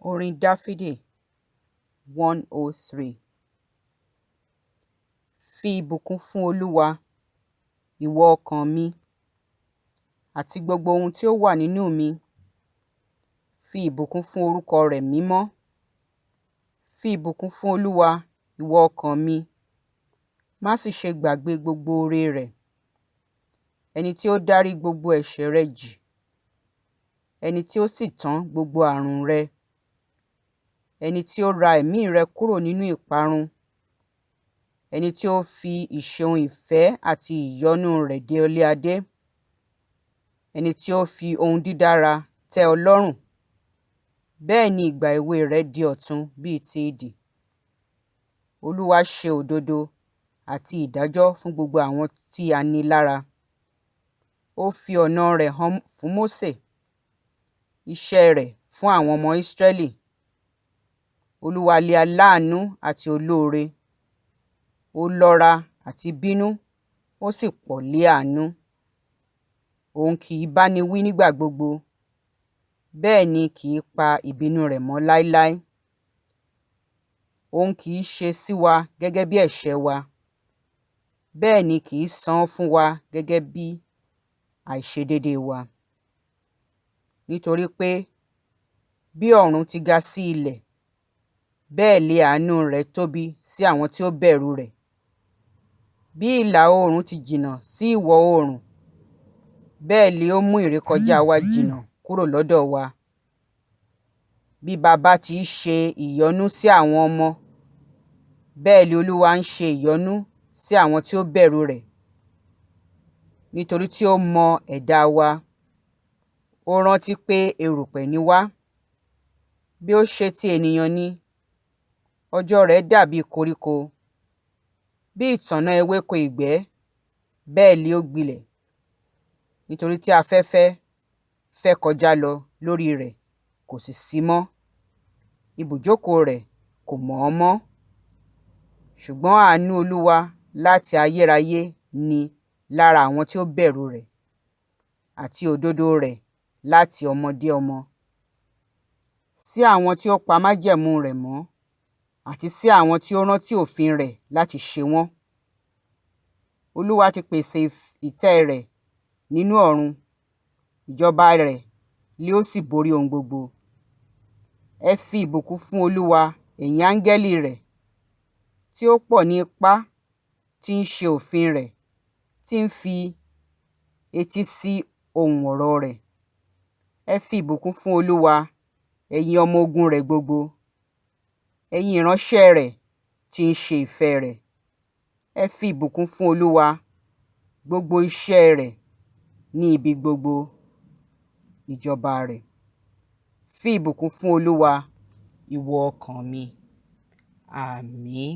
Orin Dáfídì 103. Fi ìbùkún fún Olúwa, ìwọ ọkàn mi, àti gbogbo ohun tí ó wà nínú mi. Fi ìbùkún fún orúkọ rẹ̀ mímọ́. Fi ìbùkún fún Olúwa, ìwọ ọkàn mi. Má sì ṣe gbàgbé gbogbo oore rẹ̀. Ẹni tí ó dárí gbogbo ẹ̀ṣẹ̀ rẹ jì, ẹni tí ó sì tán gbogbo àrùn rẹ, ẹni tí ó ra ẹ̀mí rẹ kúrò nínú ìparun, ẹni tí ó fi ìṣeun ìfẹ́ àti ìyọ́nú rẹ̀ dé ọ ní adé, ẹni tí ó fi ohun dídára tẹ́ ọ lọ́rùn, bẹ́ẹ̀ ni ìgbà èwe rẹ di ọ̀tun bíi ti idì. Olúwa ṣe òdodo àti ìdájọ́ fún gbogbo àwọn tí a ní lára. Ó fi ọ̀nà rẹ̀ hàn fún Mósè, iṣẹ́ rẹ̀ fún àwọn ọmọ Ísírẹ́lì. Olúwa lé aláàánú àti olóore, ó lọ́ra àti bínú, ó sì pọ̀ lé àánú. Òun kì í báni wí nígbà gbogbo, bẹ́ẹ̀ ni kì í pa ìbínú rẹ̀ mọ́ láéláé. Òun kì í ṣe sí wa gẹ́gẹ́ bí ẹ̀ṣẹ̀ wa, bẹ́ẹ̀ ni kì í san án fún wa gẹ́gẹ́ bí àìṣedéédéé wa. Nítorí pé bí ọ̀run ti ga sí ilẹ̀, bẹ́ẹ̀ li àánú rẹ̀ tóbi sí àwọn tí ó bẹ̀rù rẹ̀. Bí ìlà oòrùn ti jìnnà sí ìwọ̀ oòrùn, bẹ́ẹ̀ li ó mú ìrékọjá wa jìnnà kúrò lọ́dọ̀ wa. Bí baba ti í ṣe ìyọ́nú sí àwọn ọmọ, bẹ́ẹ̀ li Olúwa ń ṣe ìyọ́nú sí àwọn tí ó bẹ̀rù rẹ̀. Nítorí tí ó mọ ẹ̀dá wa, ó rántí pé erùpẹ̀ ni wá. Bí ó ṣe ti ènìyàn ni, ọjọ́ rẹ̀ dàbí koríko, bí ìtànná ewéko ìgbẹ́, bẹ́ẹ̀ li ó gbilẹ̀. Nítorí tí afẹ́fẹ́ fẹ́ kọjá lọ lórí rẹ̀, kò sì sí mọ́, ibùjókòó rẹ̀ kò mọ̀ ọ́n mọ́. Ṣùgbọ́n àánú Olúwa láti ayérayé ni lára àwọn tí ó bẹ̀rù rẹ̀, àti òdodo rẹ̀ láti ọmọdé ọmọ. Sí àwọn tí ó pa májẹ̀mú rẹ̀ mọ́, àti sí àwọn tí ó rántí òfin rẹ̀ láti ṣe wọ́n. Olúwa ti pèsè ìtẹ́ rẹ̀ nínú ọ̀run, ìjọba rẹ̀ li ó sì borí ohun gbogbo. Ẹ fi ìbùkún fún Olúwa, ẹ̀yin áńgẹ́lì rẹ̀, tí ó pọ̀ ní ipá, tí ń ṣe òfin rẹ̀, tí ń fi etí sí ohùn ọ̀rọ̀ rẹ̀. Ẹ fi ìbùkún fún Olúwa, ẹ̀yin ọmọ ogun rẹ̀ gbogbo, ẹ̀yin ìránṣẹ́ rẹ̀ tí ń ṣe ìfẹ́ rẹ̀. Ẹ fi ìbùkún fún Olúwa, gbogbo iṣẹ́ rẹ̀ ní ibi gbogbo ìjọba rẹ̀. Fi ìbùkún fún Olúwa, ìwọ ọkàn mi. Àmín.